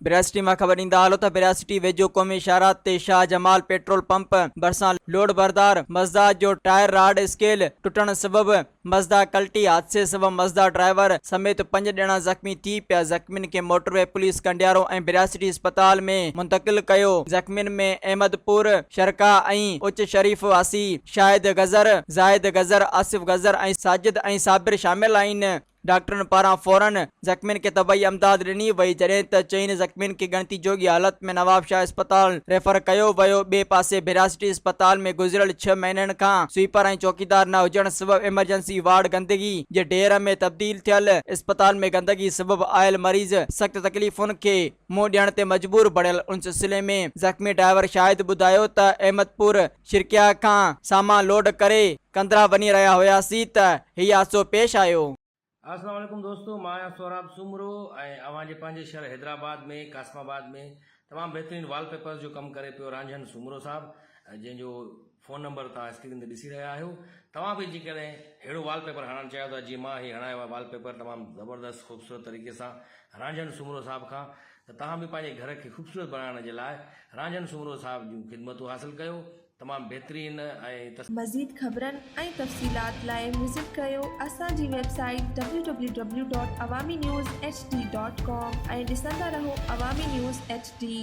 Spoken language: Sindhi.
ڀرياسٽي مان خبر ڏيندا هلو ته ڀرياسٽي ويجهو قومي شاهراهه تي شاهه جمال پيٽرول پمپ ڀرسان لوڊ بردار مزدا جو ٽائر راڊ اسڪيل ٽٽڻ سبب مزدا ڪلٽي حادثي سبب مزدا ڊرائيور سميت پنج ڄڻا زخمي ٿي پيا زخمين کي موٽروي پوليس ڪنڊيارو ۽ ڀرياسٽي اسپتال ۾ منتقل ڪيو زخمين ۾ احمد پور شرقا ۽ اچ شريف واسي شاهد گذر زاهد گذر آصف گذر ۽ ساجد ۽ صابر شامل آهن. ڊاڪٽرن پاران فورن زخمين کي طبعي امداد ڏني وئي جڏهن ته چئن زخمين کي ڳڻتي جوڳي حالت ۾ نوابشاهه اسپتال ريفر ڪيو ويو ٻئي پاسي ڀيراسٽي اسپتال ۾ گذريل ڇهه مهينن کان سوئيپر ۽ چوڪيدار نه هجڻ سبب ايمرجنسي وارڊ گندگي جي ڍير ۾ تبديل ٿيل اسپتال ۾ گندگي سبب آيل مريض سخت تڪليفن کي منهن ڏيڻ تي مجبور بڻيل ان سلسلي ۾ زخمي ڊرائيور شاهد ٻڌايو ته احمد پور شرقيه کان سامان لوڊ ڪري ڪنڌرا وڃي رهيا هياسين ته هي حادثو پيش آيو. السلام عليڪم دوستو مان آهيان سهراب سومرو ۽ اوهان جي پنهنجي شهر حيدرآباد ۾ قاسم آباد ۾ تمام بهترين وال پيپرز جو ڪم ڪري پيو رانجهن سومرو صاحب جنهن جو فون نمبر توهان اسڪرين تي ڏسي رهيا آهيو توهان به جيڪڏهن ههڙو وال پيپر هڻائڻ چاهيو ٿا جيئن مان هي هڻايو آهي وال پيپر تمام زبردست خوبصورت طريقي سان رانجهن سومرو صاحب کان ته توهان به پنهنجي گهر کي خوبصورت بڻائڻ جي لاء رانجهن سومرو صاحب جون خدمتون حاصل ڪيو تمام بهترين ۽. مزيد خبرن ۽ تفصيلات لاء وزٽ ڪريو اسان جي website W W W dot Awami news H D dot com ۽ ڏسندا رهو عوامي نيوز ايڇ ڊي.